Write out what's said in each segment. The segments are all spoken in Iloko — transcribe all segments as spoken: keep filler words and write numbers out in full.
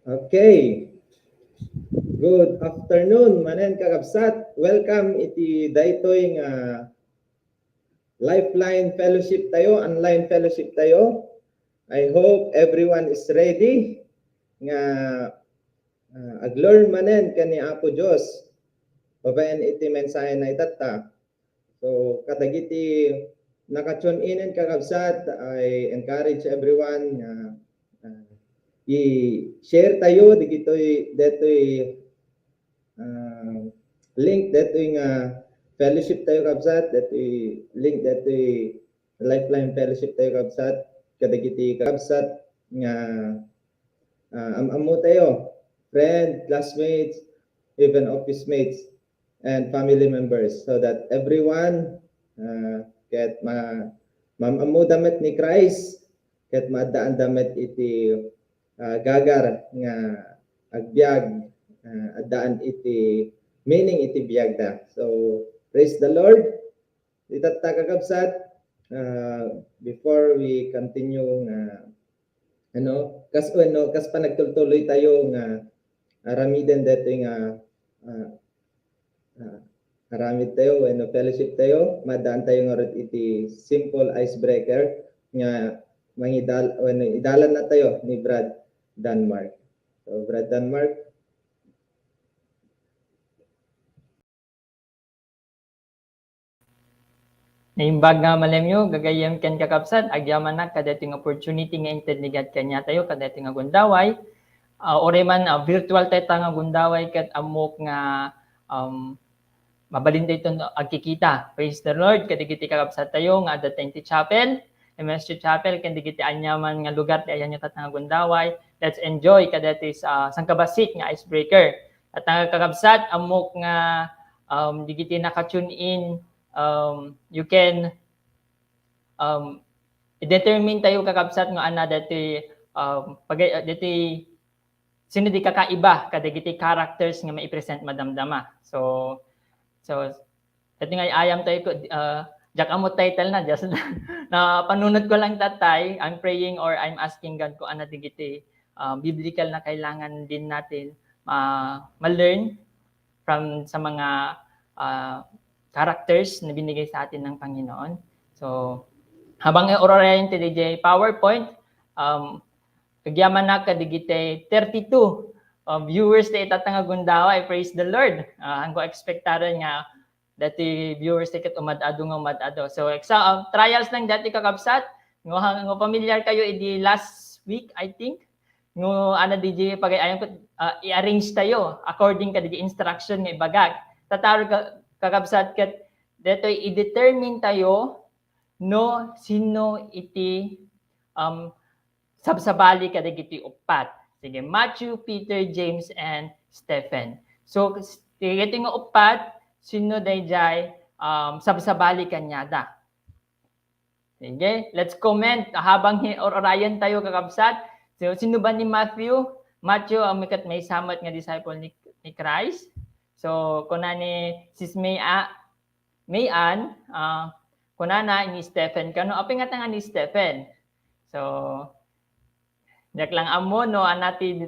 Okay. Good afternoon, manen kakabsat. Welcome iti daytoy nga Lifeline Fellowship tayo, online fellowship tayo. I hope everyone is ready nga, ah, ag-learn manen ken ni Apo Dios babaen iti mensahe nga itatta. So, kadagiti naka-tune in, kakabsat, I encourage everyone nga, ah, i-share tayo digitoy, detoy, ah, link detoy nga fellowship tayo, kabsat, detoy link detoy Lifeline Fellowship tayo, kabsat, kadagiti kabsat nga, ah, am-ammo tayo, friend, classmates, even office mates, and family members, so that everyone, ah, ket ma-, maam-ammoda met ni Christ, ket maaddaanda met iti, ah, gagar nga agbiag, ah, addaan iti meaning iti biagda. So, praise the Lord. Itatta, kakabsat, ah, before we continue nga, ano, kas, ano, kas panagtultuloy tayo nga aramiden detoy nga, ah, ah, aramid tayo, wenno fellowship tayo, maaddaantayo ngarud iti simple icebreaker nga mangidal-, wenno idalannatayo ni Brad Denmark. So, Brad Denmark. Naimbag nga malemyo, gagayyem ken kakabsat, agyamanak kadaytoy nga opportunity nga inted ni God kaniatayo kadaytoy nga gundaway. Ah, uray man, ah, virtual tayo ta nga gundaway ket ammok nga, um, mabalin dayton agkikita. Praise the Lord kadagiti kakabsat tayo nga adda ti chapel, M S G Chapel, ken dagiti aniaman nga lugar ti ayanyo tatta nga gundaway. Let's enjoy kadaytoy sa sangkabassit nga icebreaker. Ket nga kakabsat, ammok nga, um, dagiti naka-tune in, um, you can, um, i-determine tayo, kakabsat, nga ania daytoy, um, pag-, daytoy sino di kakaiba kadagiti characters nga maipresent madamdama. So, so, iti nga ayam tayo ko, ah, diak ammo title na, just napanunot ko lang tatay, I'm praying or I'm asking God kung ano digiti, ah, biblical na kailangan din natin ma-, ma-learn from sa mga, ah, characters na binigay sa atin ng Panginoon. So, habang urarayan ti D J PowerPoint, um, agyamanak kadigiti thirty-two, uh, viewers ti itata nga gundaway. Praise the Lord. Ah, anggo expectaran nga dati viewers ti ket umad-adu nga umad-adu. So, exa-, um, trials lang dati kakabsat. Ngo, ha-, ngo familiar kayo idi last week, I think. Ngo, ano, D J, pagay-ayam ko, ah, i-arrange tayo according ka D J instruction nga ibagak. Tataro ka, kakabsat ket detoy i-determine tayo no sino iti, um, sabsabali kadagiti uppat. Sige, Matthew, Peter, James, and Stephen. So, s-, dagiti nga uppat, sino daydiay, um, sabsabali kaniada? Sige, let's comment habang hi-, or-, orayan tayo, kakabsat. So, sino ba ni Matthew? Matthew, ang mikat may samat nga disciple ni, ni Christ. So, kuna ni Sis May, ah, May Ann, ah, kunana ni Stephen. Kano, apay nga nga ni Stephen? So, diak lang ammo, no, anati,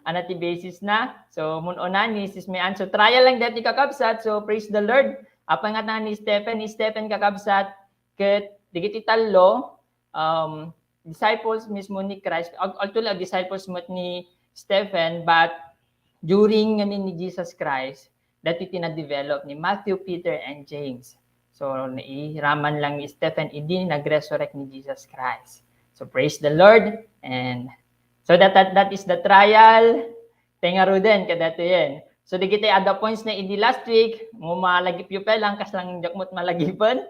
anati basis na. So, mun-una ni Sis May Ann. So, trial lang dati kakabsat. So, praise the Lord. Apay nga nga ni Stephen, ni Stephen kakabsat, ket digiti tallo, um, disciples mismo ni Christ, al-, actually, disciples met ni Stephen, but during ngamin ni Jesus Christ, dati ti na-develop ni Matthew, Peter, and James. So, nairaman lang ni Stephen idi nag-resurrect ni Jesus Christ. So, praise the Lord. And so that, that, that is the trial. Tengaruden, kadatoyen. So, digiti adda points na idi last week, mo malagipyo pa lang, kas lang diak met malagipen.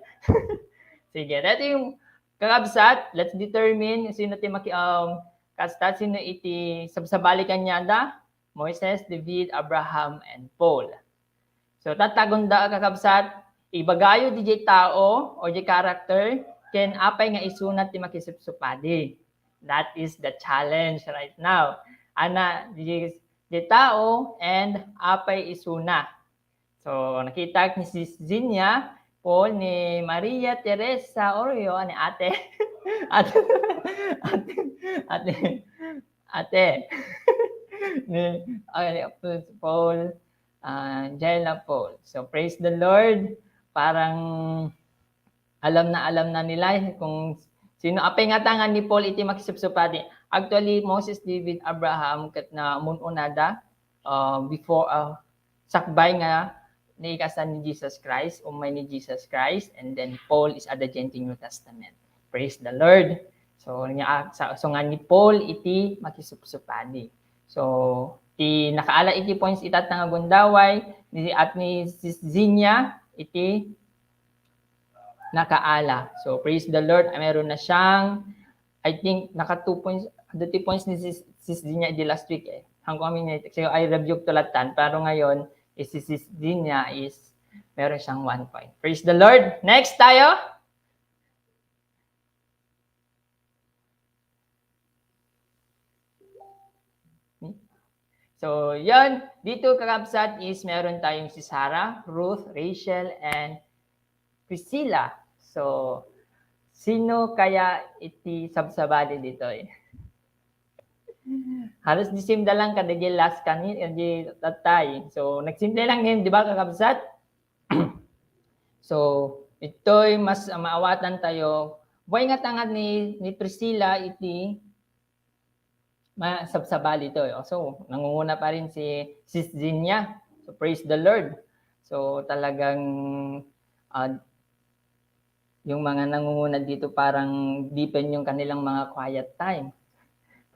Sige, dati yung kakabsat, let's determine sino ti maki-, um, kasta, sino iti sabsabali kaniada? Moises, David, Abraham, and Paul. So, tatagunda, kakabsat, ibagayo di jay tao or di character, ken apay nga isuna ti makisupsupadi. That is the challenge right now. Ana, di, di tao and apay isuna. So, nakita ni Sis Zinia, Paul, ni Maria Teresa Orio, ni ate. Ate, ate, ate, ate. Ni, ay, Paul, ah, Jaila Paul. So, praise the Lord. Parang alam na alam na nila kung sino. Apay nga tangan ni Paul iti makisupsupadi. Actually, Moses, David, Abraham, ket na mun-unada, uh, before, uh, sakbay nga naikasan ni Jesus Christ, umay ni Jesus Christ, and then Paul is adda diay ti New Testament. Praise the Lord. So, nia, sa, so nga ni Paul iti makisupsupadi. So, ti nakaala iti points itata nga gundaway, ni, at ni Sis Zinia iti nakaala. So, praise the Lord. Meron na siyang, I think, naka two points, adda ti points ni Sis, Sis Zinia di last week eh. Hangko kami ni, so, I rebuke to latan. Pero ngayon, is si Sis Zinia is, meron siyang one point. Praise the Lord. Next tayo. So, yan. Dito, kakabsat, is meron tayong si Sarah, Ruth, Rachel, and Priscilla. So, sino kaya iti sabsabali ditoy? Halos di simda lang kadagiti last kani, eh, di tatay. So, nagsimple lang ngayon, di ba, kakabsat? So, itoy mas maawatan tayo. Buay nga tangan ni, ni Priscilla iti ma-, sabsabali to, eh. So, nangunguna pa rin si Sis Zinia. So, praise the Lord. So, talagang, ah, yung mga nangunguna dito parang deepen yung kanilang mga quiet time.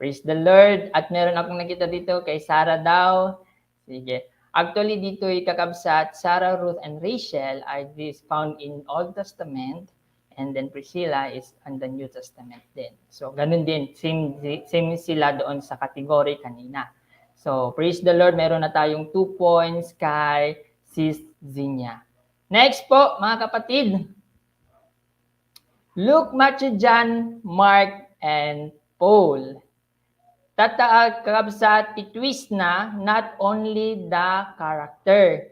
Praise the Lord. At meron akong nakita dito kay Sarah daw. Sige. Actually, dito, kakabsat, Sarah, Ruth, and Rachel are this found in Old Testament, and then Priscilla is on the New Testament din. So, ganun din. Same, same sila doon sa category kanina. So, praise the Lord, meron na tayong two points kay Sis Zinia. Next po, mga kapatid. Luke, Matthew, John, Mark, and Paul. Tatta, ah, kakabsat, ti twist na, not only the character.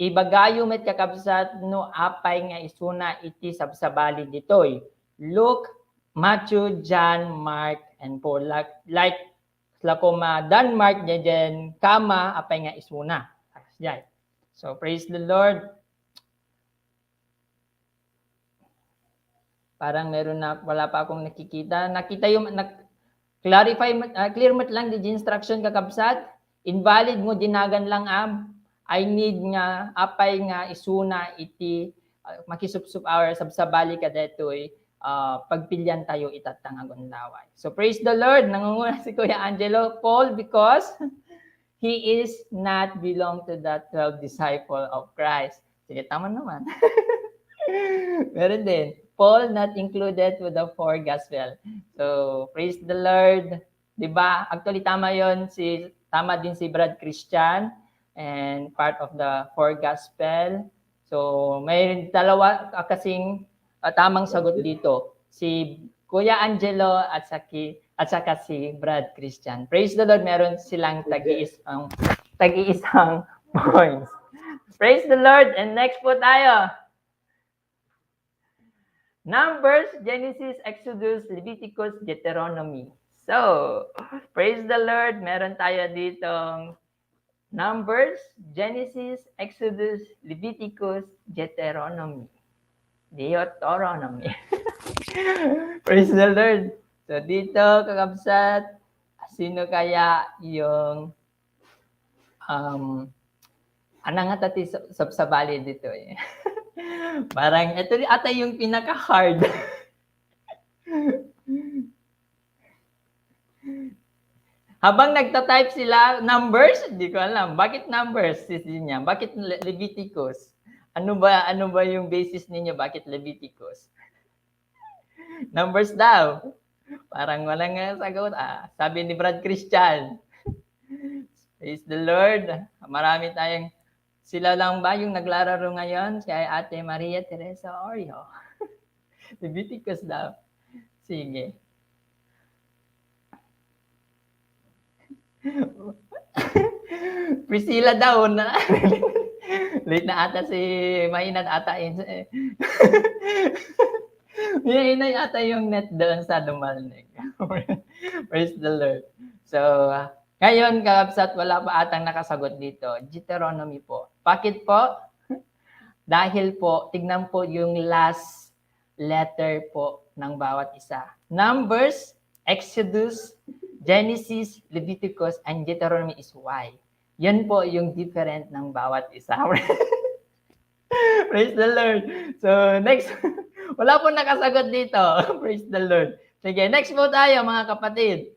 Ibagayo met, kakabsat, no apay nga isuna iti sabsabali ditoy. Luke, Matthew, John, Mark, and Paul. Like, like, la koma Denmark, diay comma, apay nga isuna. Diay. So, praise the Lord. Parang meron na, wala pa akong nakikita. Nakita yung, nak-, clarify met, ah, clear met lang di instruction, kakabsat. Invalid mo, dinagan lang, am. I need nga, apay nga isuna iti, ah, makisupsup or sabsabali kadaytoy, ah, pagpilian tayo itatta nga gundaway. So, praise the Lord. Nangunguna si Kuya Angelo, Paul, because he is not belong to the twelve disciple of Christ. Sige, tama naman. Meron din. Paul not included with the four gospel. So, praise the Lord. Di ba? Actually, tama yon, si, tama din si Brad Christian and part of the four gospel. So, may dalawa kasing, ah, tamang sagot dito. Si Kuya Angelo at saki-, at saka si Brad Christian. Praise the Lord, meron silang tag-iisang, tag-iisang points. Praise the Lord, and next po tayo. Numbers, Genesis, Exodus, Leviticus, Deuteronomy. So, praise the Lord, meron tayo ditong Numbers, Genesis, Exodus, Leviticus, Deuteronomy. Deuteronomy. Praise the Lord. So dito, kakabsat, sino kaya yung, um, ano nga tati sa-, sabsabali dito eh? Parang ito ata yung pinaka-hard. Habang nagta-type sila, Numbers? Di ko alam. Bakit Numbers, Sis Jinya? Bakit Le-, Leviticus? Ano ba, ano ba yung basis ninyo? Bakit Leviticus? Numbers daw. Parang walang, ah, sagot. Ah, sabi ni Brad Christian. Praise the Lord. Marami tayong, sila lang ba yung naglalaro ngayon? Si Ate Maria Teresa Orio. Leviticus daw. Sige. Priscilla daw na. Late na ata si, mainat ata in-, eh. Mainat ata yung net doon sa Dumalneg. Praise the Lord. So, ngayon, kakabsat, wala pa atang nakasagot dito. Deuteronomy po. Bakit po? Dahil po, tignan po yung last letter po ng bawat isa. Numbers, Exodus, Genesis, Leviticus, and Deuteronomy is Y. Yan po yung different ng bawat isa. Praise the Lord. So, next. Wala po nakasagot dito. Praise the Lord. Sige, next po tayo, mga kapatid.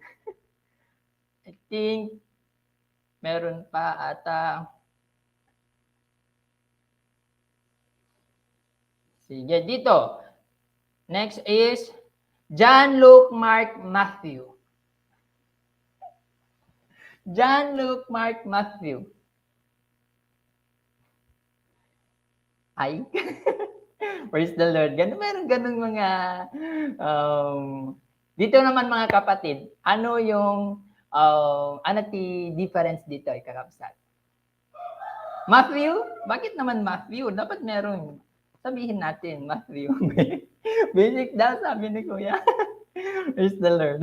I think meron pa ata. Sige, dito. Next is John, Luke, Mark, Matthew. John, Luke, Mark, Matthew. Ay. Praise the Lord. Ganun, meron ganun mga, um, dito naman, mga kapatid, ano yung, um, ano ti difference dito, ay, kakabsat? Matthew? Bakit naman Matthew? Dapat meron. Sabihin natin, Matthew. Basic daw, sabi ni Kuya. Praise the Lord.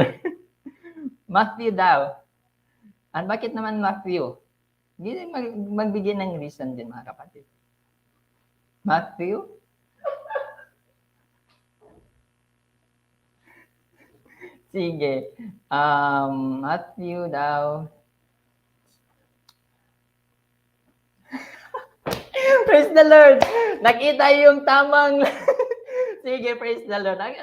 Matthew daw. At bakit naman Matthew? Hindi mag-, magbigay ng reason din, mga kapatid. Matthew? Sige. Um, Matthew daw. Praise the Lord! Nakita yung tamang, sige, praise the Lord. Ang,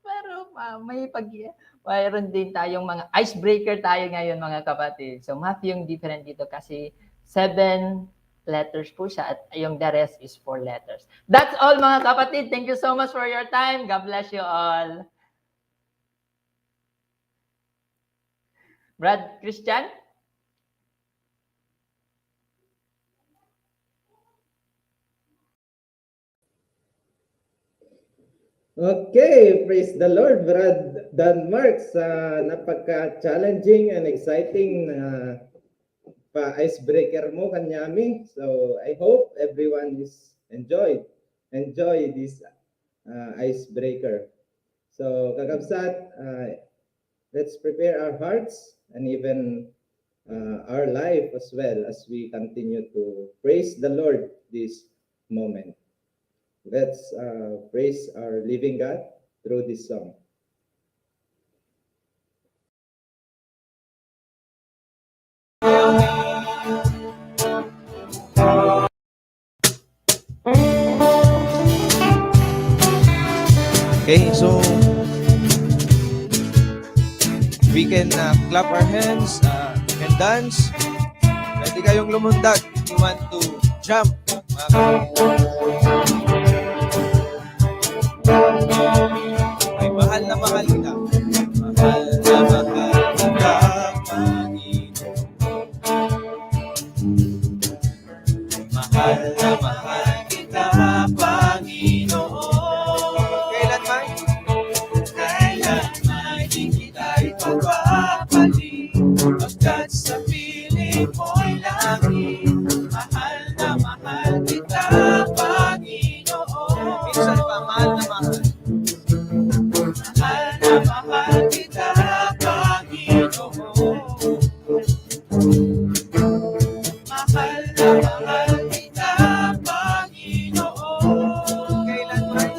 pero, ah, may pag-, mayroon din tayong mga icebreaker tayo ngayon, mga kapatid. So, Matthew yung different dito kasi seven letters po siya at yung the rest is four letters. That's all, mga kapatid. Thank you so much for your time. God bless you all. Brad Christian? Okay, praise the Lord, Brad Danmark, sa napaka-challenging and exciting na pa-icebreaker mo kaniami. So, I hope everyone is enjoyed, enjoy this, uh, icebreaker. So, kakabsat, uh, let's prepare our hearts and even, uh, our life as well as we continue to praise the Lord this moment. Let's, uh, praise our living God through this song. Okay, so we can, uh, clap our hands, uh, we can dance. Pwede kayong lumundag if you want to jump, mga kapatid. Ay, mahal na mahal kita. Mahal na mahal kita, Panginoon. Mahal na mahal kita, Panginoon. Kailan man? Kailan man di kita ipagpapalit. Pagkat sa piling mo'y langit. Mahal na mahal kita, Panginoon. Minsan pa, mahal na mahal. Mahal na mahal kita, Panginoon. Mahal na mahal kita, Panginoon. Kailan man,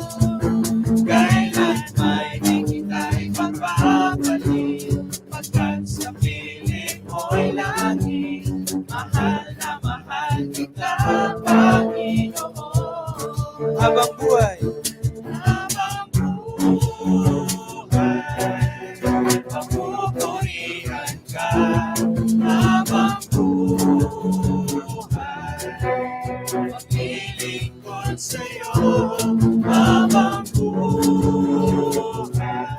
kailan man di kita ipagpapalit. Pagkat sa piling mo'y langit. Mahal na mahal kita, Panginoon. Habang buhay. Habang buhay, papupurian ka. Habang buhay, maglilingkod sa'yo. Habang buhay,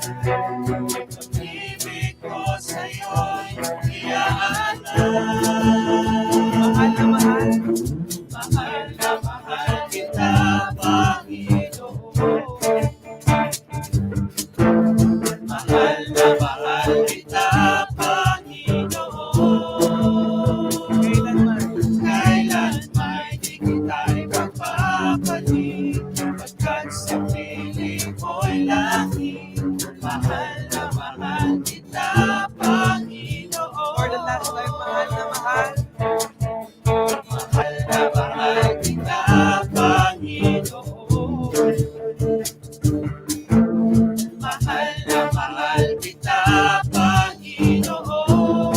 pag-ibig ko sa'yo'y iaanam. Mahal na mahal. Mahal na mahal kita, Panginoon. Mahal na mahal kita, Panginoon. Kailanman, kailanman di kita ipagpapalit, pagkat sa piling mo'y langit. Mahal na mahal kita, Panginoon. For the last time, mahal na mahal. Mahal na mahal kita, Panginoon. Mahal na mahal kita, Panginoon.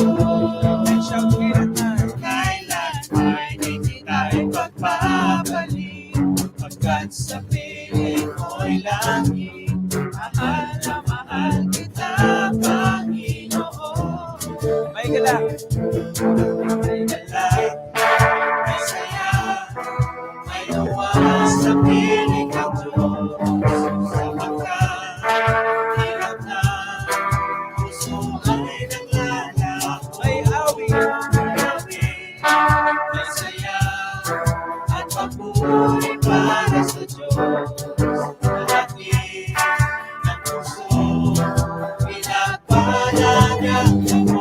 Kailan ay di kita ipagpapali, pagkat sa piling mo'y langit. Mahal na mahal kita, Panginoon. May gala. May gala. May saya. May luwas sa piling ng Diyos. Sapagkat hirap na puso ay naglalako. May awit. May awit. May saya. At papuri para sa Diyos. At ng puso, pinagpalagay ang Diyos.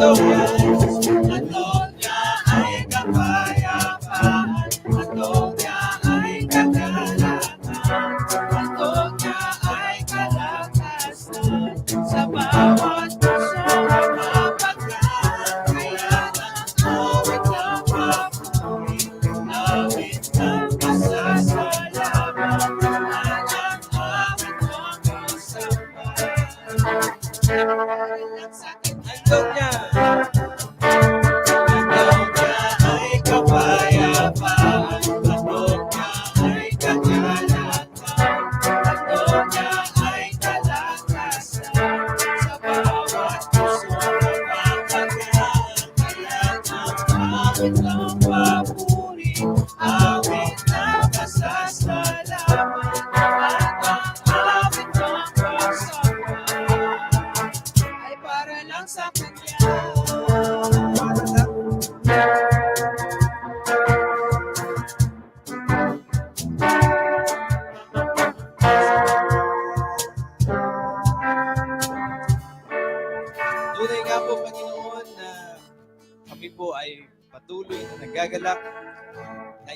Ang tawag niya ay kapayapaan. Ang tawag niya ay kagalakan. Ang tawag niya ay kalakasan. Sa bawat puso na mapagkat, kaya ang awit na papuri, awit ng pasasalamat.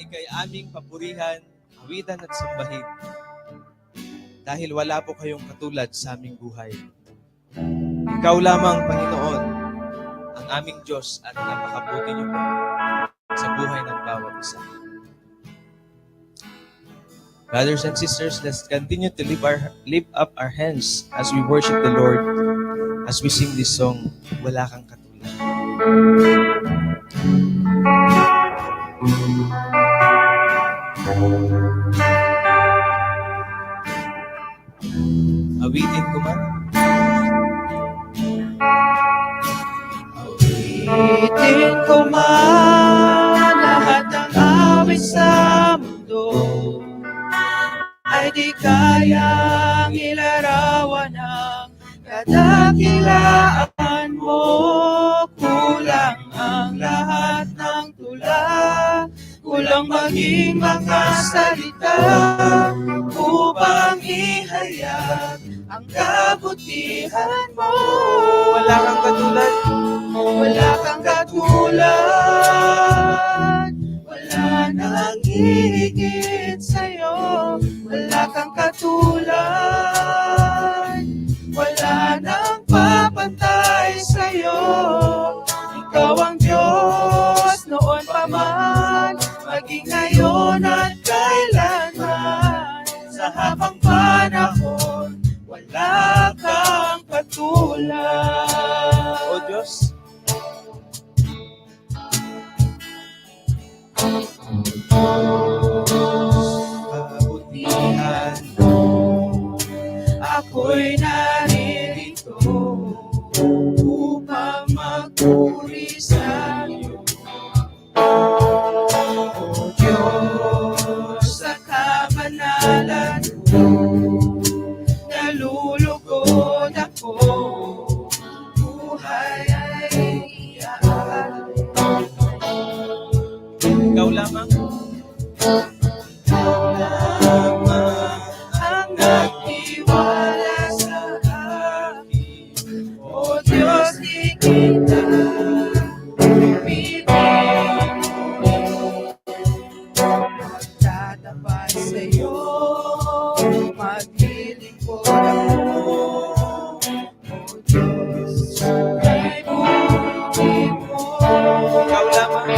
Kay aming papurihan, awitan at sambahin. Dahil wala po kayong katulad sa aming buhay. Ikaw lamang, Panginoon, ang aming Diyos at napakabuti niyo po sa buhay ng bawat isa. Brothers and sisters, let's continue to lift our, lift up our hands as we worship the Lord, as we sing this song, Wala Kang Katulad. Awitin ko man. Awitin ko man lahat ng awit sa mundo, ay di kayang ilarawan ang kadakilaan mo. Kulang ang lahat ng tula, kulang maging makasalita upang ihayag ang kabutihan mo. Wala kang katulad. Wala kang katulad. Wala nang hihigit sa'yo. Wala kang katulad. Wala nang papantay sa'yo. Ikaw ang Diyos noon pa man, maging ngayon at kailanman. Sa habang panahon, wala kang katulad. O Diyos, kabutihan mo, ako'y naririto upang magpuri sa iyo. O Diyos, sa kabanalan mo, nalulugod ako. Buhay ay iyaan. Ikaw lamang. Ikaw lamang ang nagtiwala sa akin. O Diyos, di kita pipiliin. Magtatapat sa'yo, maglilingkod ako. O Diyos, kay buti mo. Ikaw lamang.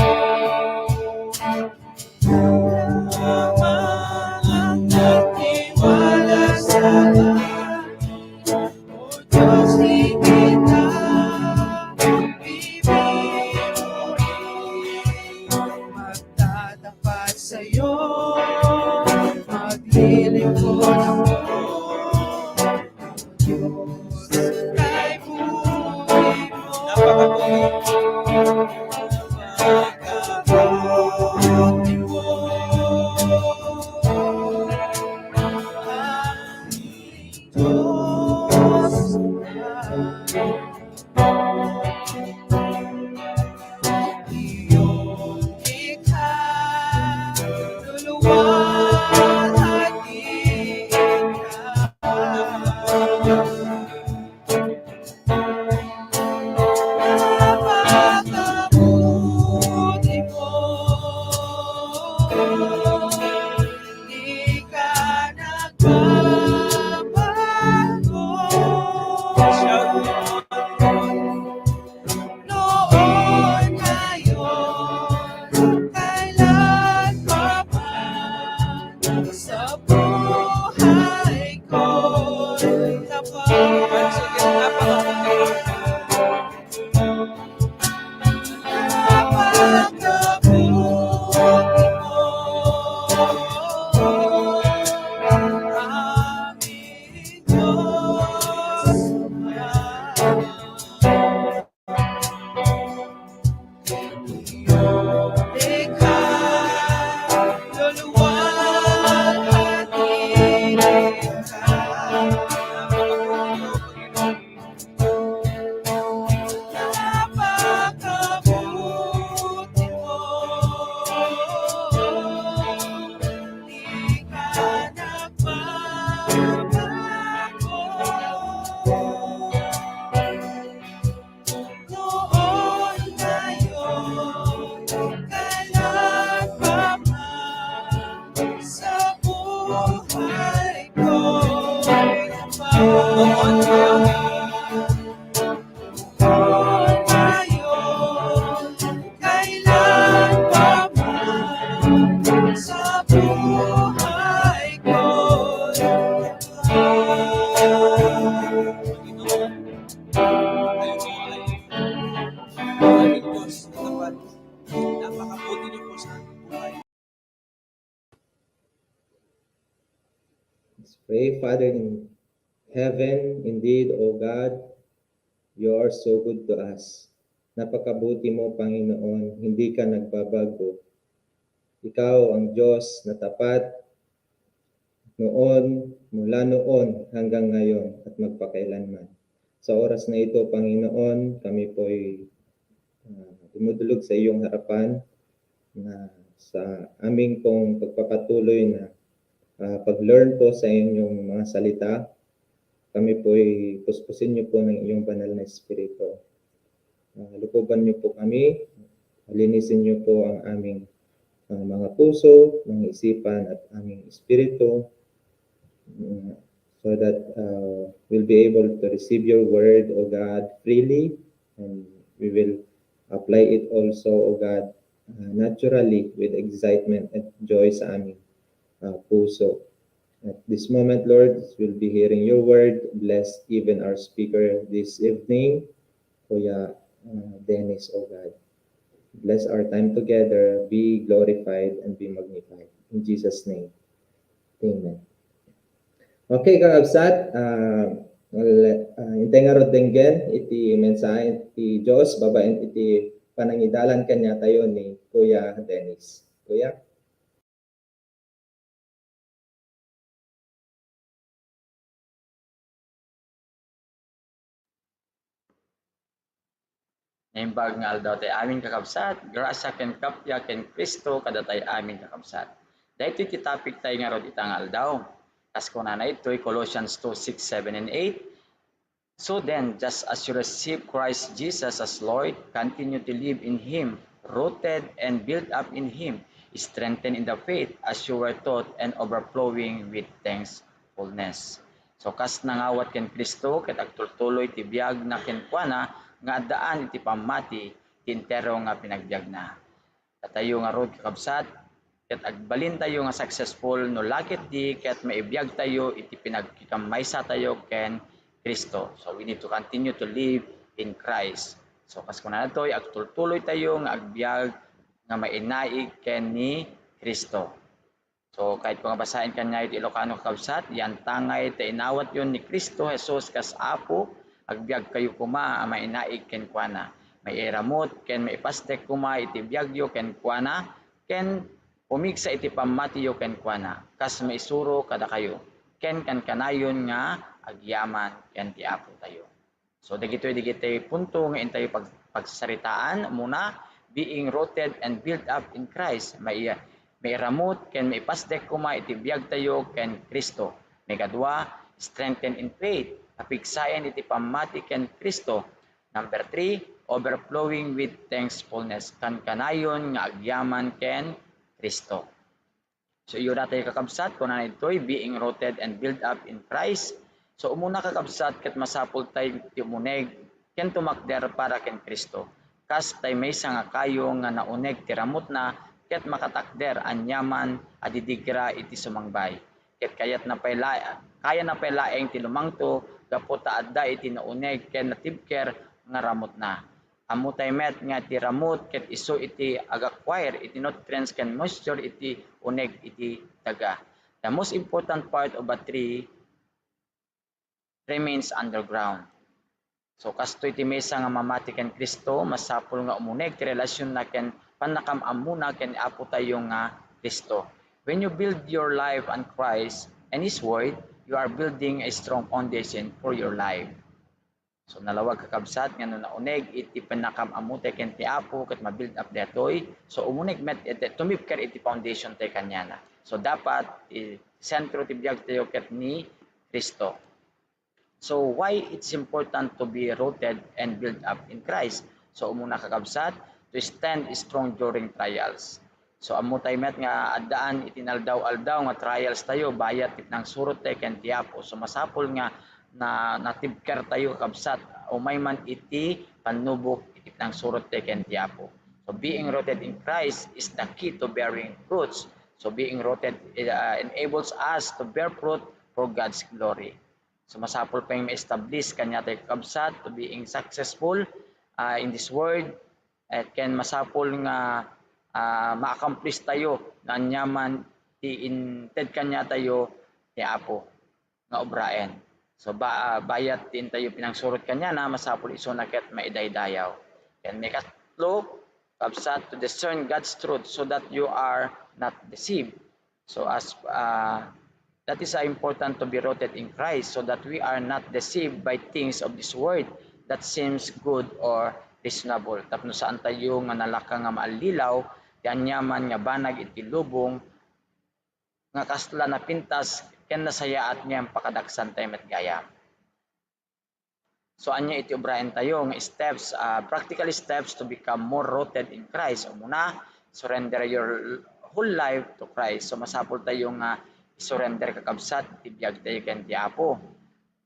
Ikaw lamang ang nagtiwala sa akin. O Diyos, di kita bibiruin. Magtatapat sa'yo, maglilingkod ako. O Diyos, kay buti mo. Napakabuti. Napakabuti mo. Diyos, iyong ikaluluwalhati ka. Napakabuti mo. Di ka nagbabago. Noon, ngayon, kailan pa man, sa buhay ko'y tapat. Napakabuti mo. Kailan pa man sa buhay ko. Panginoon, kayo po ay aming Diyos na tapat. Napakabuti niyo po sa aming buhay. Let's pray. Father in heaven, indeed, O God, you are so good to us. Napakabuti mo, Panginoon, hindi ka nagbabago. Ikaw ang Diyos na tapat, noon, mula noon hanggang ngayon at magpakailanman. Sa oras na ito, Panginoon, kami po'y, ah, dumudulog sa iyong harapan na sa aming pong pagpapatuloy na, ah, pag-learn po sa inyong mga salita, kami po'y puspusin niyo po ng iyong banal na Espiritu. Ah, lukuban niyo po kami, linisin niyo po ang aming, ah, mga puso, mga isipan, at aming espiritu, mm, so that, ah, we'll be able to receive your word, O God, freely, and we will apply it also, O God, ah, naturally with excitement at joy sa aming, ah, puso. At this moment, Lord, we'll be hearing your word. Bless even our speaker this evening, Kuya, uh, Dennis, O God. Bless our time together. Be glorified and be magnified. In Jesus' name, amen. Okay, kakabsat, ah, wala, ah, intay ngarud denggen iti mensahe ti Dios babaen iti panangidalan kaniatayo ni Kuya Dennis. Kuya? Naimbag nga aldaw tay amin, kakabsat. Grasya ken kappia ken Cristo kadatay amin, kakabsat. Daytoy ti topic tay ngarud ita nga aldaw. Kas kunana itoy Colossians two, six, seven, and eight, "So then, just as you receive Christ Jesus as Lord, continue to live in Him, rooted and built up in Him, strengthened in the faith as you were taught, and overflowing with thankfulness." So, kas nangawat ken Cristo, ket agtultuloy ti biagna kenkuana nga addaan iti pammati ti entero nga pinagbiagna. Datayo ngarud, kakabsat, ket agbalintayo nga successful no la ketdi ket maibiagtayo iti pinagkikammaysatayo ken Cristo. So, we need to continue to live in Christ. So, kas kunana daytoy, agtultuloytayo nga agbiag nga mainaig ken ni Cristo. So, kayatko nga basaen kaniayo ti Ilocano, kakabsat, "Yantangay ta inawatyo ni Cristo Jesus kas Apo, agbiagkayo koma a mainaig kenkuana. Mairamut ken maipasdek koma iti biagyo kenkuana, ken pumigsa iti pammatiyo kenkuana, kas maisuro kadakayo, ken kankanayon nga agyaman ken ti Apotayo." So, dagitoy, dagitoy punto nga intayo pag-, pagsasaritaan. Muna, being rooted and built up in Christ. Mai-, mairamut ken maipasdek koma iti biagtayo ken Cristo. Maikadua, strengthened in faith. Apigsaen iti pammati ken Cristo. Number three, overflowing with thankfulness. Kankanayon nga agyaman ken Cristo. So, iyo datayo, kakabsat, kunana ditoy, being rooted and built up in Christ. So, umuna, kakabsat, ket masapul tay ti umuneg ken tumakder para ken Cristo. Kas tay maysa nga kayo nga nauneg ti ramutna ket makatakder aniaman a didigra iti sumangbay. Ket kayatna pay la-, kayana pay laeng ti lumangto gapu ta adda iti nauneg ken natibker nga ramutna. Ammotay met nga ti ramut ket isu iti ag-acquire iti nutrients ken moisture iti uneg iti daga. The most important part of a tree remains underground. So, kastoy ti maysa nga mamati ken Cristo, masapul nga umuneg ti relasionna ken pannakam-ammona ken ni Apotayo nga Cristo. When you build your life on Christ and His Word, you are building a strong foundation for your life. So, nalawag, kakabsat, nga no nauneg iti pannakam-ammotay ken ti Apo ket ma-build up daytoy, so umuneg met iti tumipker iti foundation tay kaniana. So, dapat isentro ti biagtayo ket ni Cristo. So, why it's important to be rooted and built up in Christ? So, umuna, kakabsat, to stand strong during trials. So, ammotay met nga addaan iti inaldaw-aldaw nga trials tayo, bayat ti panangsurot tayo ken ti Apo. So, masapul nga na natibker tayo, kakabsat, umay man iti pannubok iti pinangsurot tayo ken ti Apo. So being rooted in Christ is the key to bearing fruits. So being rooted, uh, enables us to bear fruit for God's glory. So masapul pay nga ma-establish kaniatayo, kakabsat, to being successful, uh, in this world, eh, ken masapul nga, ah, ma-accomplish tayo no aniaman ti inted kaniatayo ti Apo nga obraen. So, ba-, ah, bayat ti intayo pinangsurot kaniana, masapul isuna ket maidaydayaw. Ken maikatlo, kabsat, to discern God's truth so that you are not deceived. So as, ah, that is, ah, important to be rooted in Christ so that we are not deceived by things of this world that seems good or reasonable. Tapno saan tayo nga nalaka nga maallilaw ti aniaman nga banag iti lubong nga kasla napintas ken nasayaat ngem pakadaksan tayo met gayam. So, ania iti obraen tayo nga steps, ah, practical steps to become more rooted in Christ? Umuna, surrender your whole life to Christ. So, masapul tayo nga surrender, kakabsat, ti biag tayo ken ti Apo.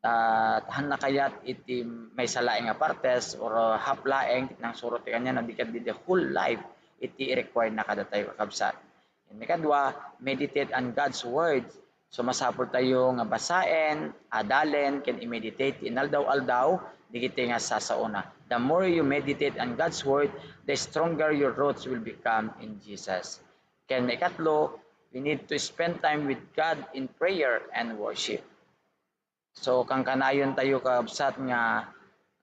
Ta, ta hanna kayat iti maysa laeng nga partes or half laeng ti pinangsurot ti kaniana, no di ket di the whole life iti i-require na kadatayo, kakabsat. Ken maikadua, meditate on God's word. So, masapul tayo nga basaen, adalen, ken i-meditate ti inaldaw-aldaw dagiti nga sasaona. The more you meditate on God's word, the stronger your roots will become in Jesus. Ken maikatlo, we need to spend time with God in prayer and worship. So, kankanayon tayo, kakabsat, nga,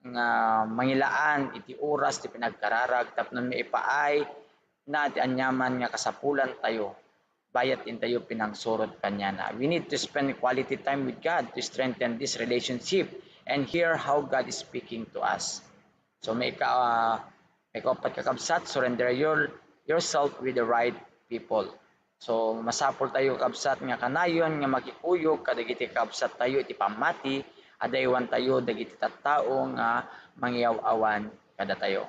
nga mangilaan iti oras ti pinagkararag tapno maipaay na ti aniaman nga kasapulan tayo, bayat intayo pinangsurot kaniana. We need to spend quality time with God to strengthen this relationship and hear how God is speaking to us. So, maika-, ah, maikapat, kakabsat, surrender your, yourself with the right people. So, masapul tayo, kakabsat, nga kanayon nga makikuyog kadagiti kakabsat tayo iti pammati, adaywan tayo dagiti tattao nga mangiyaw-awan kadatayo.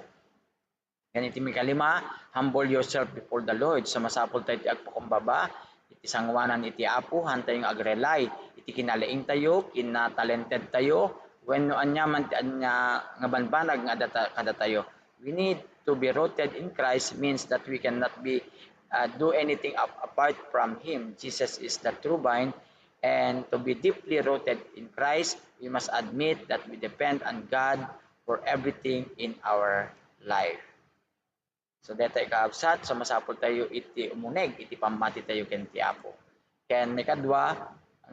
Ken iti mikalima, humble yourself before the Lord. So, masapul tayo ti agpakumbaba iti sangoanan iti Apo, haantayo nga ag-rely iti kinalaing tayo, kinatalented tayo, wenno aniaman ti ania nga banbanag nga adda ta-, kadatayo. We need to be rooted in Christ means that we cannot be, uh, do anything ap-, apart from Him. Jesus is the true vine, and to be deeply rooted in Christ, we must admit that we depend on God for everything in our life. So, daytoy, kakabsat, so masapul tayo iti umuneg iti pammati tayo ken ti Apo. Ken maikadua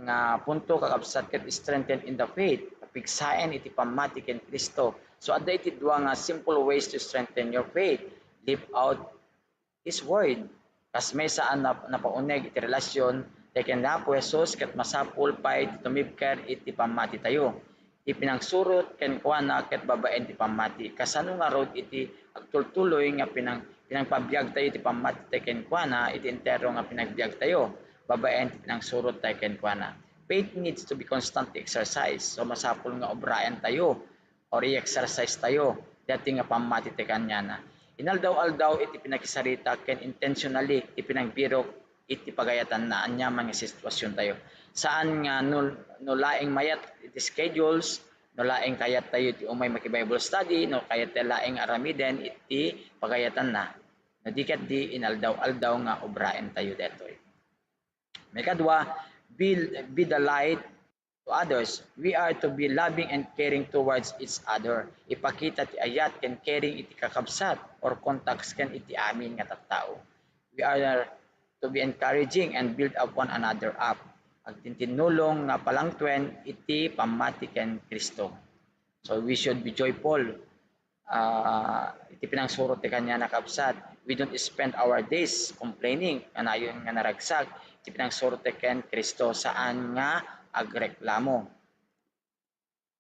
nga punto, kakabsat, ket strengthen in the faith, pigsaen iti pammati ken Cristo. So, adda iti dua nga simple ways to strengthen your faith. Live out His word. Kas maysa a nap-, napauneg iti relasyon tayo ken Apo Jesus, ket masapul pay ti tumibker iti pammati tayo. Ti pinangsurot kenkuana ket babaen ti pammati. Kasano ngarud iti agtultuloy nga pinang-, pinangpabiag tayo iti pammati tayo kenkuana iti entero nga pinagbiag tayo, babaen ti pinangsurot tayo kenkuana? Faith needs to be constantly exercised. So, masapul nga obraen tayo or i-exercise tayo daytoy nga pammati tayo kaniana. Inaldaw-aldaw iti pinakisarita ken intentionally ti pinagbirok iti pagayatanna aniaman nga sitwasyon tayo. Saan nga no, no laeng mayat iti schedules, no laeng kayat tayo iti umay maki-Bible study, no kayat tayo laeng aramiden iti pagayatanna. No di ket di inaldaw-aldaw nga obraen tayo daytoy. Maikadua, be, be the light to others. We are to be loving and caring towards each other. Ipakita ti ayat ken caring iti kakabsat or contacts ken iti amin nga tattao. We are to be encouraging and build up one another up. Agtintinnulong nga palangtuen iti pammati ken Cristo. So we should be joyful, ah, iti pinangsurot ti kaniana, kabsat. We don't spend our days complaining, kanayon nga naragsak iti pinangsurot ti ken Cristo, saan nga agreklamo.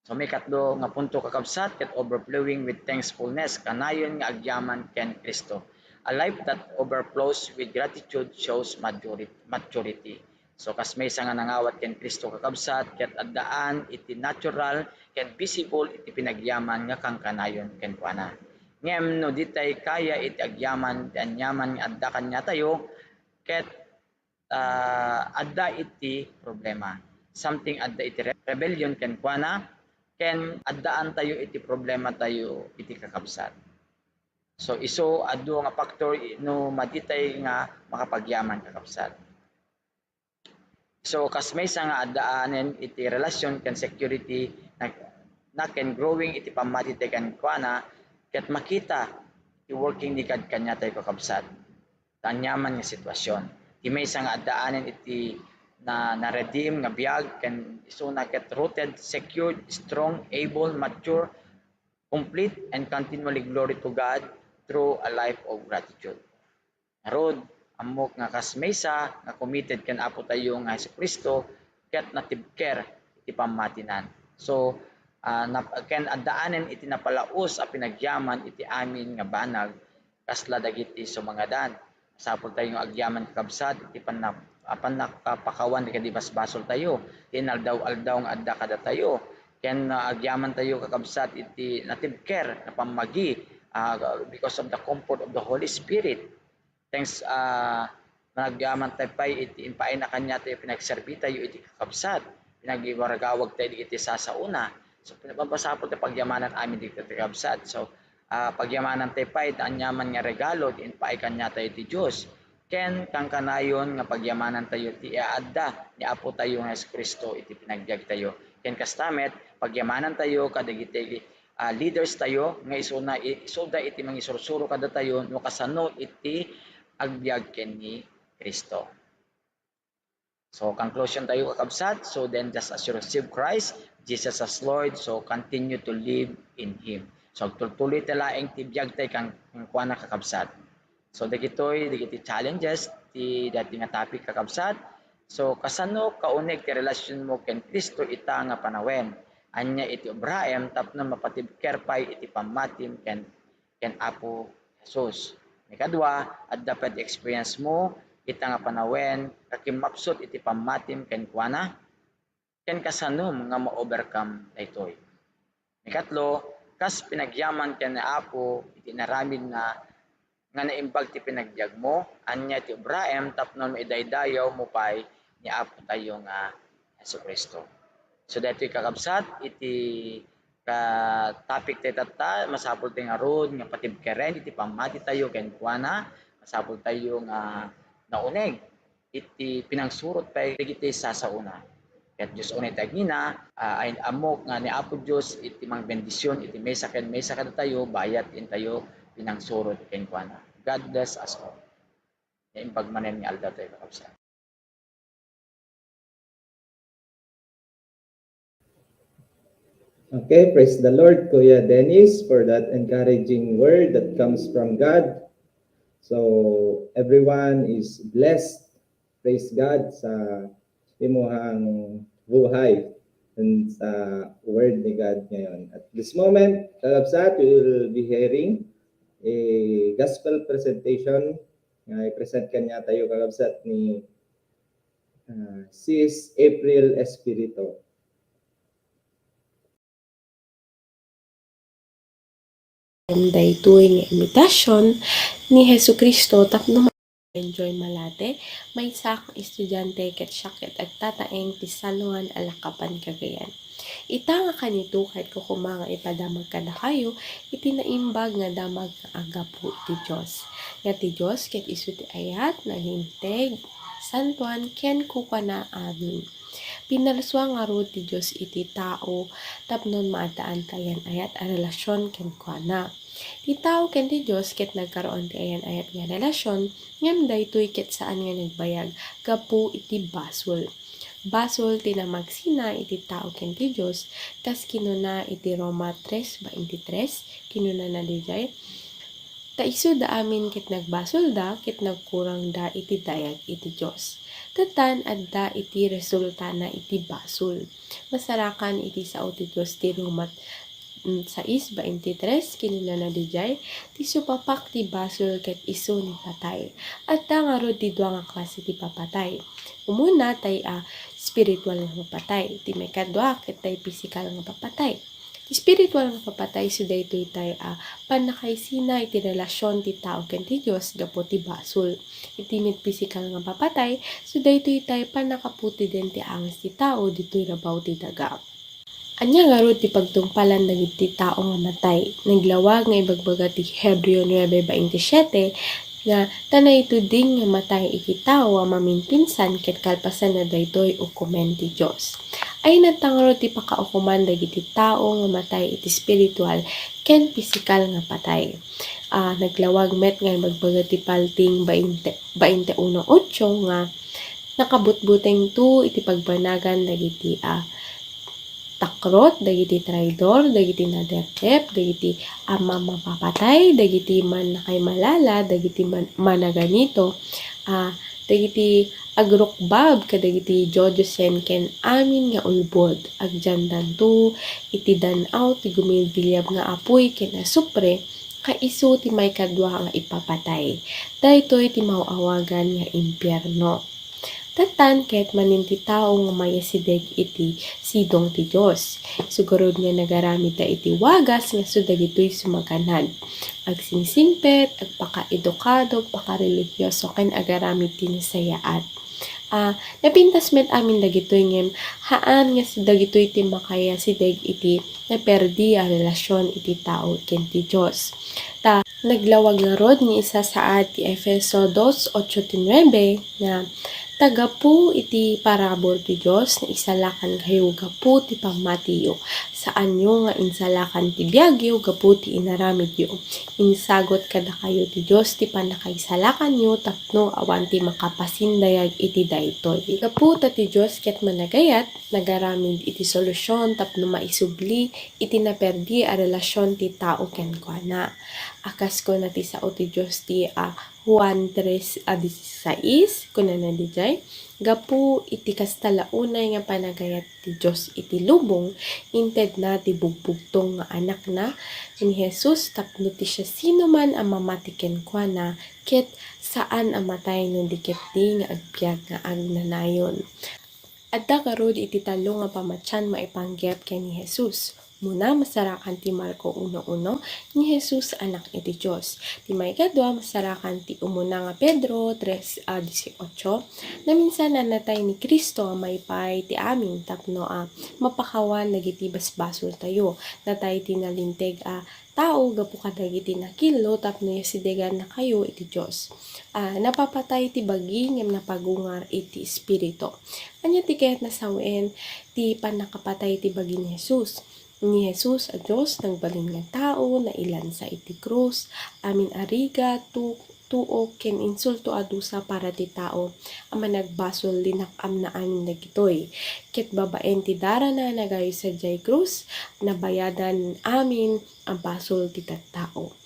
So, maikatlo nga punto, kakabsat, ket overflowing with thankfulness, kanayon nga agyaman ken Cristo. A life that overflows with gratitude shows maturi-, maturity. So, kas maysa nga nangawat ken Cristo, kakabsat, ket addaan iti natural ken visible iti pinagyaman nga kankanayon kenkuana. Ngem no ditay kaya iti agyaman ti aniaman nga adda kaniatayo, ket, ah, adda iti problema. something adda iti re-, rebellion kenkuana, ken addaantayo iti problematayo iti kakabsat. So, isu adu nga factor i-, no maditay nga makapagyaman, kakabsat. So, kas maysa nga addaanen iti relasyon ken security na, na ken growing iti pammatitay kenkuana, ket makita ti working ni God kaniatayo, kakabsat. Aniaman nga sitwasyon. Ti maysa nga addaanen iti na, na-redeem nga biag ken isuna ket rooted, secured, strong, able, mature, complete, and continually glory to God through a life of gratitude. Ngarud, ammok nga kas maysa nga committed ken Apotayo nga Jesu-Cristo ket natibker iti pammatinan. So, ah, nap-, ken addaanen iti napalaus a pinagyaman iti amin nga banag, kasla dagiti sumangadan. Masapultayo nga agyaman, kakabsat, iti panna-, a pannakapakawan dagiti basbasoltayo, ti inaldaw-aldaw nga adda kadatayo. Ken, ah, agyamantayo, kakabsat, iti natibker nga pammagi, ah, because of the comfort of the Holy Spirit. Thanks, ah, managyamantayo pay iti impaayna kaniatayo, pinagserbitayo iti kakabsat, pinagiwaragawagtayo dagiti sasaona. So, pin-, mapasapul ti pagyamanan amin dagiti kakabsat. So, ah, pagyamanantayo pay iti aniaman nga regalo ti impaay kaniatayo ti Dios. Ken kankanayon nga pagyamanantayo ti iaadda ni Apotayo nga Jesu-Cristo iti panagbiagtayo. Ken kasta met, pagyamanantayo kadagiti, ah, leaders tayo nga isuna-, isuda iti mangisursuro kadatayo no kasano iti agbiag ken ni Cristo. So, conclusion tayo, kakabsat. So then, just as you receive Christ Jesus as Lord, so continue to live in Him. So, agtultuloy ta laeng ti biag tay kan-, kenkuana, kakabsat. So, dagitoy, dagiti challenges, ti dati nga topic, kakabsat. So, kasano kauneg ti relasyon mo ken Cristo ita nga panawen? Ania iti obraem tapno mapatibker pay iti pammatim ken ken Apo Jesus. Maikadua, adda pay ti experience mo ita nga panawen nga kimmapsut iti pammatim kenkuana? Ken kasanom nga ma-overcome daytoy? Maikatlo, kas pinagyaman ken ni Apo iti inaramidna nga naimbag ti panagbiag mo, ania ti obraem tapno maidaydayaw mo pay ni Apo tayo nga Jesu-Cristo? So, daytoy, kakabsat, iti ka topic tayo tatta, masapul tayo ngarud nga patibkeren iti pammati tayo kenkuana, masapul tayo nga nauneg iti pinangsurot tayo dagiti sasaona. Ket Dios unay ti agingga, ah, ay ammok nga ni Apo Dios iti mangbendision iti maysa ken maysa kadatayo bayat intayo pinangsurot kenkuana. God bless us all. Naimbag manen nga aldaw tayo, kakabsat. Okay, praise the Lord, Kuya Dennis, for that encouraging word that comes from God. So, everyone is blessed. Praise God sa imuhang buhay and sa word ni God ngayon. At this moment, kakabsat, we will be hearing a gospel presentation nga i-present kaniatayo, kakabsat, ni, ah, Sis April Espirito. Daytoy nga imitasion ni Jesu-Cristo tapno ma-, Enjoy Malate, maysa nga estudiante ket siak ket agtataeng ti San Juan, Alacapan, Cagayan. Ita nga kanito, ket kukuma nga ipadamag kadakayo iti naimbag nga damag nga aggapu iti Dios. Nga ti Dios ket isu ti ayat, nalinteg, santuan, ken kukua amin. Pinarsua ngarud ti Dios iti tao tapno maaddaan ti ayan-ayat a relasion kenkuana. Ti tao ken ti Dios ket nagkaroon ti ayan-ayat nga relasion, ngem daytoy ket saan nga nagbayag gapu iti basol. Basol ti namagsina iti tao ken ti Dios, kas kinuna iti Roma tres veintitrés, kinunana diay, Ta isuda amin ket nagbasolda ket nagkurangda iti dayag iti Dios. Ket tan adda iti resultana iti basol. Masarakan iti sao ti Dios ti Roma, mm, sais veintitrés, kinunana diay, "Ti supapak ti basol ket isu ni patay." Adda ngarud ti dua nga klase ti papatay. Umuna, tay a, espiritual nga papatay. Ti maikadua, ket tay pisikal nga papatay. Espiritual nga papatay, isu daytoy tay a pannakaisina iti relasyon ti tao ken ti Dios gapu ti basol. Iti met pisikal nga papatay, isu daytoy tay pannakaputiden ti anges ti tao ditoy rabaw ti daga. Ania ngarud ti pagtungpalan dagiti tao nga matay? Naglawag nga ibagbaga ti Hebreo nuebe baintisiete nga ta naituding nga matay iti tao a mamimpinsan ket kalpasanna daytoy ukomen ti Dios. Ay, nagtangro ti pakaukoman dagiti tao nga matay iti espiritual ken pisikal nga patay. Ah, naglawag met nga ibagbaga ti Palting bainte, bainte uno ocho nga nakabutbutengto iti pagbanagan dagiti, ah, takrot, dagiti traidor, dagiti nadepdep, dagiti a mamapapatay, dagiti mannakaimalala, dagiti man-, managanito, ah, dagiti agrukbab kadagiti diosen ken amin nga ulbod. Agyandanto iti dan-aw ti gumilgiliab nga apuy ken asupre, kaisu ti maikadua nga ipapatay. Daytoy ti maaw-awagan nga impierno. Tattan ket manen ti tao nga maiyasideg iti sidong ti Dios. Isu ngarud nga nagaramidda iti wagas nga isu dagitoy sumaganad. Agsingsingpet, agpakaedukado, agpakarelihioso, ken agaramid ti nasayaat. Ah, napintas met amin dagitoy ngem haan nga isu dagitoy ti makayasideg iti naperdi a relasyon iti tao ken ti Dios. Ta naglawag ngarud nga isasaad ti Efeso dos, ocho ti nuebe nga ta gapu iti parabur ti Dios, naisalakankayo gapu ti pammatiyo. Saanyo nga insalakan ti biagyo gapu ti inaramidyo. Insagut kadakayo ti Dios ti pannakaisalakanyo tapno awan ti makapasindayag iti daytoy. Gapu ta ti Dios ket managayat, nagaramid iti solusyon tapno maisubli iti naperdi a relasyon ti tao kenkuana. A kas kuna ti sao ti Dios ti, ah, Juan tres a dieciséis, kunana diay, gapu iti kasta la unay nga panagayat ti Dios iti lubong, intedna ti bugbugtong nga Anakna ni Jesus tapno ti siasinoman a mamati kenkuana ket saan a matay no di ketdi nga agbiag nga agnanayon. Adda ngarud iti tallo nga pamatian maipanggep ken ni Jesus. Umuna, masarakan ti Marco uno uno, ni Jesus anak iti Dios. Ti maikadua, masarakan ti umuna nga Pedro tres a dieciocho, naminsan a natay ni Cristo a maipay ti amin tapno a mapakawan dagiti basbasoltayo. Natay ti nalinteg a tao gapu kadagiti nakillo tapno yasidegannakayo iti Dios. Ah, napapatay ti bagi ngem napagungar iti espiritu. Ania ti kayatna sawen ti pannakapatay ti bagi ni Jesus? Ni Jesus a Dios, nagbalin nga tao, nailansa iti krus, amin a rigat, tu-, tuok, ken insulto a dusa para ti tao a managbasol, linak-amna amin dagitoy. Ket babaen ti darana, nagayo sadiay krus, nabayadan amin a basol ti tattao.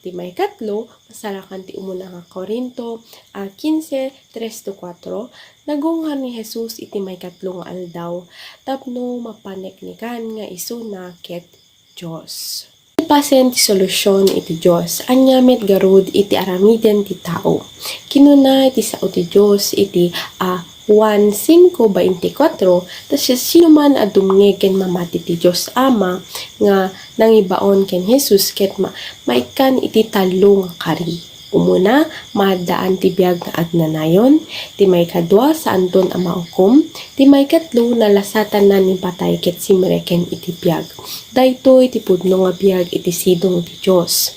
Ti maikatlo, masarakan ti umuna nga Corinto, ah, quince, tres to cuatro, nagungar ni Jesus iti maikatlo nga aldaw tapno mapaneknekan nga isuna ket Dios. Ipasen ti solusyon iti Dios, ania met garud iti aramiden ti tao. Kinuna iti sao ti Dios iti, ah, Juan cinco veinticuatro, ta siasinoman a dumngeg ken mamati ti Dios Ama nga nangibaon ken Jesus ket ma-, maikkan iti tallo nga kari. Umuna, maaddaan ti biag nga agnanayon. Ti maikadua, saanton a maukom. Ti maikatlo, nalasatanna ni patay ket simreken iti biag. Daytoy ti pudno nga biag iti sidong ti Dios.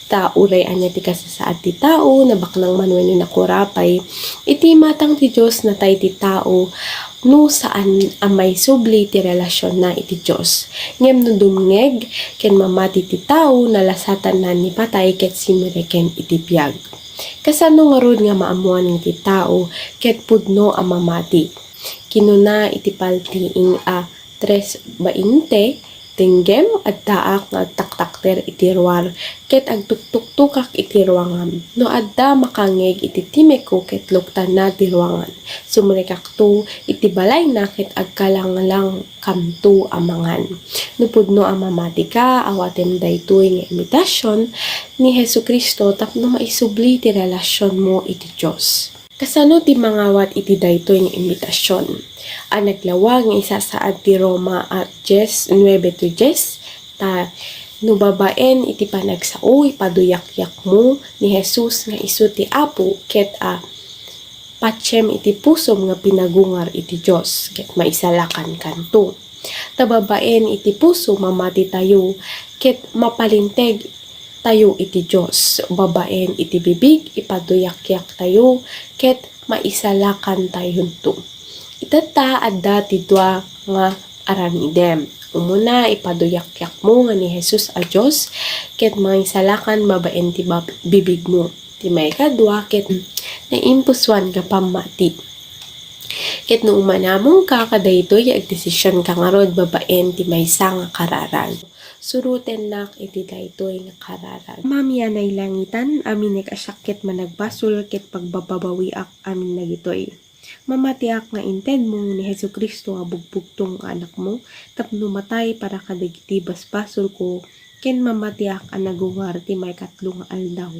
Ta uray ania ti kasasaad ti tao, nabaknang man wenno nakurapay, iti imatang ti Dios natay ti tao no saan a maisubli ti relasionna iti Dios. Ngem no dumngeg ken mamati ti tao, nalasatanna ni patay ket simreken iti biag. Kasano ngarud nga maammoan iti tao ket pudno a mamati? Kinuna iti paltiing a tres bainte, denggem, addaak nga agtaktakder iti ruar, ket agtuktuktokak iti ruangam. No adda makangngeg iti timekko ket luktanna ti ruangan. Sumrekakto iti balayna ket agkalanglang kamto a mangan. No pudno a mamatika, awatem daytoy nga imitasion ni Jesu-Cristo tapno maisubli ti relasionmo iti Dios. Kasano ti mangawat iti daytoy nga imitasion? A naglawag nga isasaad ti Roma a dies, nuebe to dies, Ta no babaen iti panagsao, ipaduyakyakmo ni Jesus nga isu ti Apo ket a patiem iti pusom nga pinagungar iti Dios ket maisalakankanto. Ta babaen iti puso, mamatitayo ket mapalinteg tayo iti Dios. Babaen iti bibig, ipaduyakyaktayo ket maisalakantayonto. Itatta, adda ti dua nga aramidem. Umuna, ipaduyakyakmo nga ni Jesus a Dios ket mangisalakan babaen ti bab-, bibigmo. Ti maikadua ket naimpusoan nga pammati. Ket no umanamongka kadaytoy, agdesisionka ngarud babaen ti maysa nga kararag. Surotennak iti daytoy nga kararag. Amami a nailangitan, aminek a siak ket managbasol ket pagbababawiak amin dagitoy. Mamatiak nga intedmo ni Jesu-Cristo a bugbugtong nga Anakmo tapno matay para kadagiti basbasolko ken mamatiak a nagungar ti maikatlo nga aldaw.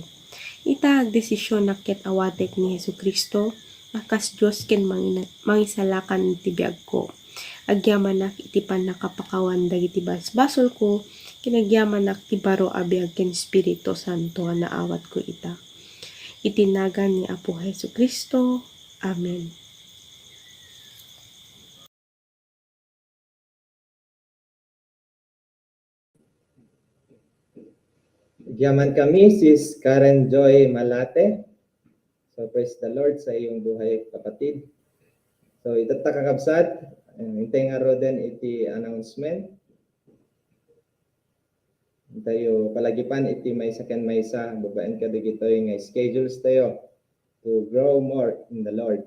Ita, agdesisionak ket awatek ni Jesu-Cristo a kas Dios ken mangina-, mangisalakan ti biagko. Agyamanak iti pannakapakawan dagiti basbasolko ken agyamanak ti baro a biag ken Espiritu Santo a naawatko ita. Iti nagan ni Apo Jesu-Cristo. Amen. Agyaman kami, Sis Karen Joy Malate. So, praise the Lord sa iyong buhay, kapatid. So, itatta, kakabsat, eh, intay ngaruden iti announcement. Intayo palagipan iti maysa ken maysa babaen kadagitoy nga schedules tayo to grow more in the Lord.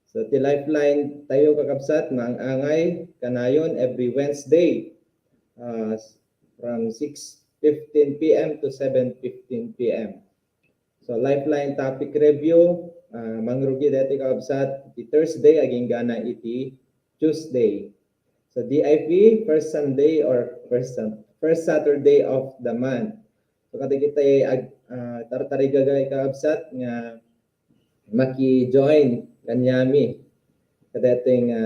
So, ti Lifeline tayo, kakabsat, maang-angay kanayon every Wednesday, uh, from six fifteen P M to seven fifteen P M. So, Lifeline topic review, ah, mangrugi daytoy, kakabsat, iti Thursday aginggana iti Tuesday. So, D I P, first Sunday or first Sun-, first Saturday of the month. So, kadagiti ag-, ah, tartarigagay, kakabsat, nga maki-join kaniami kadaytoy nga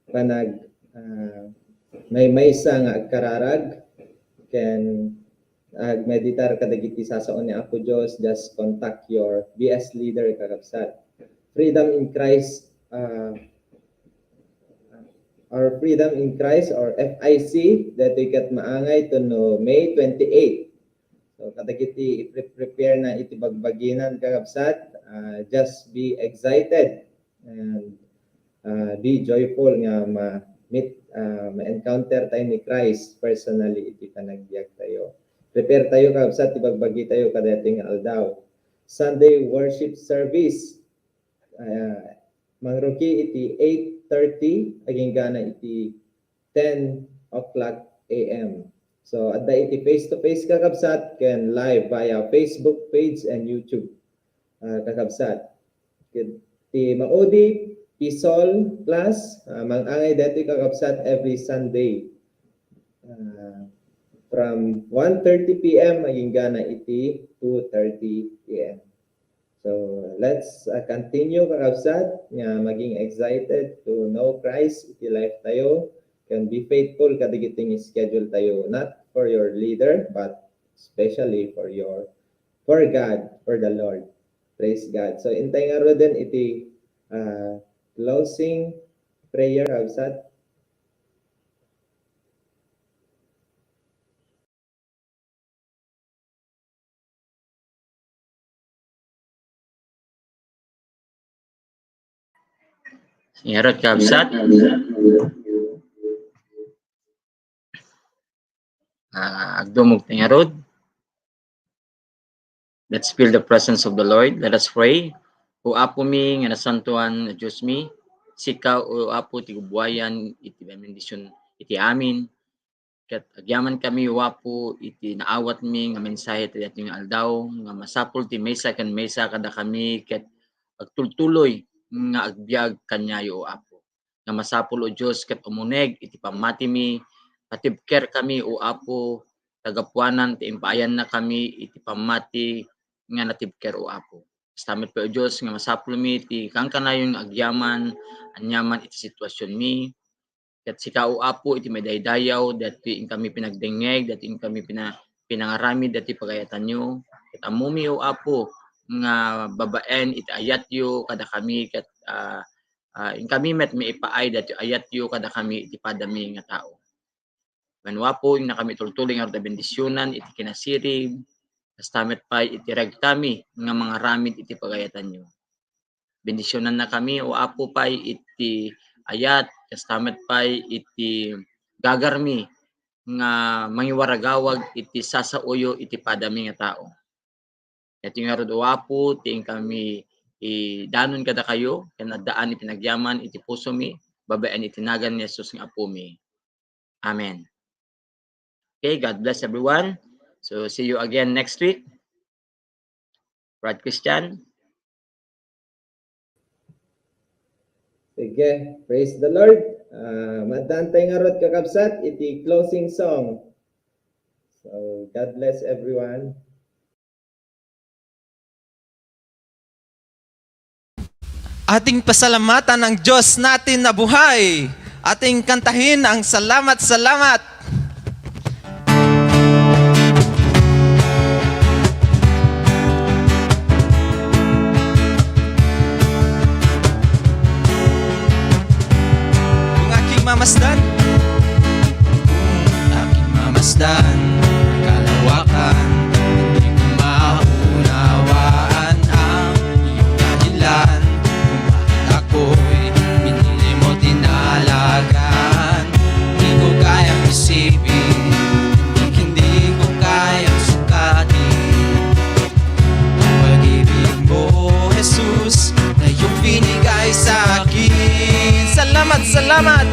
panag-, ah, maymaysa nga agkararag ken agmeditar kadagiti sasao ni Apo Dios, just contact your B S leader, kakabsat. Freedom in Christ, ah, or Freedom in Christ or F I C, daytoy ket maangay to no May twenty-eight. So, kadagiti ipre-, prepare na iti bagbaginan, kakabsat, ah, just be excited and, ah, be joyful nga ma-meet, ah, ma-encounter tayo ni Christ personally iti panagbiag tayo. Prepare tayo, kakabsat, ti bagbagi tayo kadaytoy nga aldaw. Sunday worship service, ah, mangrugi iti eight thirty aginggana iti ten o'clock A M. So, adda iti face-to-face, kakabsat, ken live via Facebook page and YouTube, ah, kakabsat. Ket ti maudi, P SOL class, ah, mang-angay daytoy, kakabsat, every Sunday, ah, from one thirty P M aginggana iti two thirty P M. So, let's, uh, continue, kakabsat, nga maging excited to know Christ iti life tayo, can be faithful kadagiti schedule tayo, not for your leader, but especially for your, for God, for the Lord. Praise God. So, intay ngaruden iti, uh, closing prayer, kakabsat. Ngarud, kabsat. Ah, agdumog tayo ngarud. Let's feel the presence of the Lord. Let us pray. O Apo mi nga nasantuan a Dios mi, sika, O Apo, ti gubuayan iti bendision iti amin. Ket agyaman kami, O Apo, iti naawatmi nga mensahe ti daytoy nga aldaw, nga masapul ti maysa ken maysa kadakami, ket agtultuloy nga agbiag kaniayo, O Apo. Nga masapul, O Dios, ket umuneg iti pammatimi, patibkerkami, O Apo, ta gapuanan ti impaayannakami iti pammati nga natibker, O Apo. Kasta met pay, O Dios, nga masapulmi ti kankanayon nga agyaman aniaman iti situasionmi, Ket sika, O Apo, iti madaydayaw, daytoy inkami pinagdengngeg, daytoy inkami pina-, pinangaramid, daytoy pagayatanyo. Ket ammomi, O Apo, nga babaen iti ayatyo kadakami, ket, ah, ah, inkami met maipaay daytoy ayatyo kadakami iti padami nga tao. Wen, O Apo, innakami tultuloy ngarud a bendisionan iti kinasirib, kasta met pay iti regtami nga mangaramid iti pagayatanyo. Bendisionannakami, O Apo, pay iti ayat, kasta met pay iti gagarmi nga mangiwaragawag iti sasaoyo iti padami nga tao. Daytoy ngarud, O Apo, ti inkami idanon kadakayo, ken addaan iti nagyaman iti pusomi, babaen iti nagan ni Jesus nga Apomi. Amen. Okay, God bless everyone. So, see you again next week. Brad Christian. Sige, praise the Lord. Ah, maaddaan tayo ngarud, kakabsat, iti closing song. So, God bless everyone. Ating pasalamatan ang Diyos natin na buhay. Ating kantahin ang salamat, salamat. Kung aking mamasdan, kung aking mamasdan, kalawakan, hindi ko maunawaan ang iyong dahilan. Kung bakit ako'y pinili mo, tinalagaan, di ko kayang isipin, hindi ko kayang sukatin. Ang pag-ibig mo, Jesus, na iyong binigay sa akin. Salamat, salamat.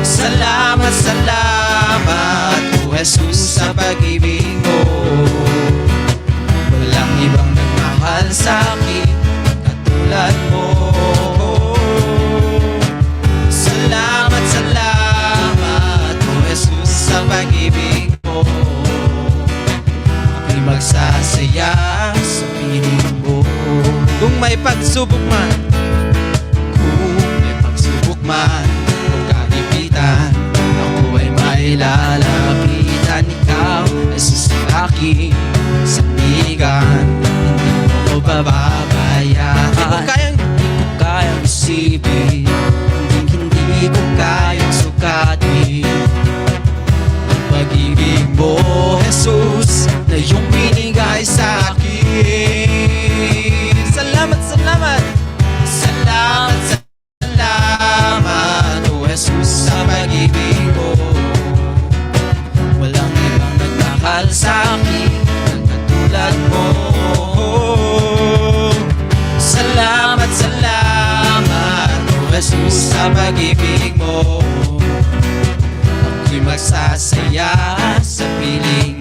Salamat, salamat, O Jesus, sa pag-ibig mo. Walang ibang nagmahal sa akin katulad mo. Salamat, salamat, O Jesus, sa pag-ibig mo. Ako'y magsasaya sa piling mo. Kung may pagsubok man, kung may pagsubok man o kagipitan, ako ay may lalapitan. Ikaw ay susulaking sandigan, hindi mo ko pababayaan. Di ko kayang, di ko kayang isipin, hindi, hindi ko kayang sukatin. Ang pag-ibig mo, Jesus, na iyong binigay sa akin. Salamat, salamat. Salamat, salamat, O Jesus, sa pag-ibig mo. Walang ibang nagmahal sa akin ang katulad mo. Salamat, salamat, O Jesus, sa pag-ibig mo. Ako'y magsasaya sa piling